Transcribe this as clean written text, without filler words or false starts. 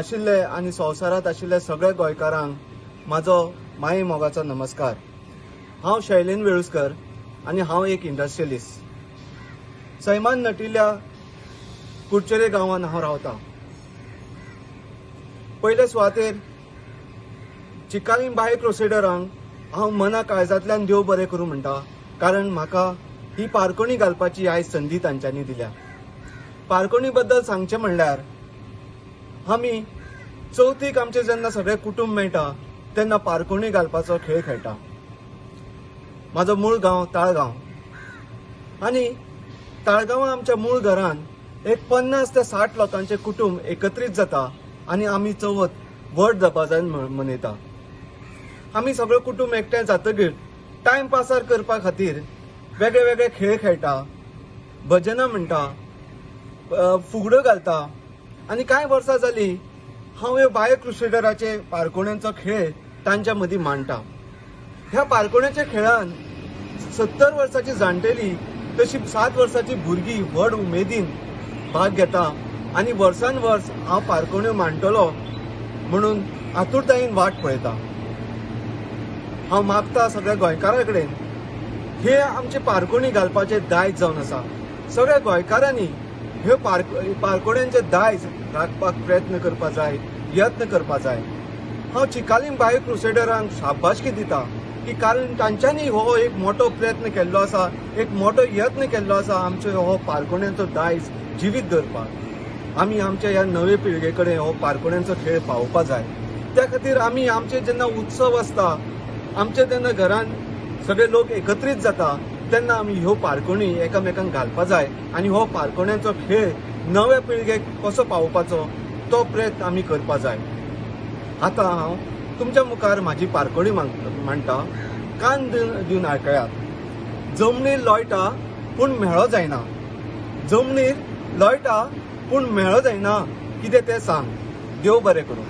आशिल्ले आनी संवसारांत आशिल्ले सगळे गोंयकारांक म्हाजो माये मोगाचो नमस्कार. हांव शैलेन वेळुस्कर आनी हांव एक इंडस्ट्रियलिस्ट. सैमान नटिल्ल्या कुडचडे गांवांत हांव रावता. पयले सुवातेर चिकालीम बाय क्रुसेडरांक हांव मना काळजांतल्यान देव बरें करूं म्हणटा, कारण म्हाका ही पारकोणी घालपाची आयज संदी तांच्यांनी दिल्या. पारकोणी बद्दल सांगचें म्हणल्यार, आमी चवथीक आमचें जेन्ना सगळें कुटूंब मेळटा तेन्ना पारकोणी घालपाचो खेळ खेळटा. म्हाजो मूळ गांव ताळगांव आनी ताळगांवां आमच्या मूळ घरान एक 50 ते 60 लोकांचें कुटूंब एकत्रीत जाता आनी आमी चवथ व्हड दबाज्यान मनयता. आमी सगळें कुटूंब एकठांय जातकीर टायम पासार करपा खातीर वेगळे वेगळे खेळ खेळटा, भजनां म्हणटा, फुगड्यो घालता. आनी कांय वर्सां जाली हांव ह्यो बायो क्रुसेडराचे पारकोण्यांचो खेळ तांच्या मदीं मांडटा. ह्या पारकोण्याच्या खेळान 70 वर्साची जाणटेली तशी 7 वर्साची भुरगीं व्हड उमेदीन भाग घेता आनी वर्सान वर्स हांव पारकोण्यो मांडटलो म्हणून आतुरतायेन वाट पळयता. हांव मागता सगळ्या गोंयकारां कडेन, हे आमचे पारकोणी घालपाचे दायज जावन आसा. सगळ्या गोंयकारांनी ह्यो पारकोण्यांचे दायज राखपाक प्रयत्न करपा जाय, यत्न करपा जाय. हांव चिकालीम बायो क्रुसेडरांक शाबासकी दिता की कारण तांच्यांनी हो एक मोठो प्रयत्न केल्लो आसा, एक मोठो यत्न केल्लो आसा आमचो हो पारकोण्यांचो दायज जिवीत दवरपाक. आमी आमच्या ह्या नवे पिळगे कडेन हो पारकोण्यांचो खेळ पावोवपा जाय. त्या खातीर आमी आमचे जेन्ना उत्सव आसता, आमचे जेन्ना घरान सगळे लोक एकत्रीत जाता तेन्ना आमी ह्यो पारकोणी एकामेकांक घालपा जाय आनी हो पारकोण्यांचो खेळ नव्या पिळगेक कसो पावोवपाचो तो प्रयत्न आमी करपा जाय. आतां हांव तुमच्या मुखार म्हाजी पारकोणी मांडटा. कान दिवन आयकयात. जमनीर लोळटा पूण म्हेळो जायना, जमनीर लोळटा पूण म्हेळो जायना, कितें तें सांग. देव बरें करूं.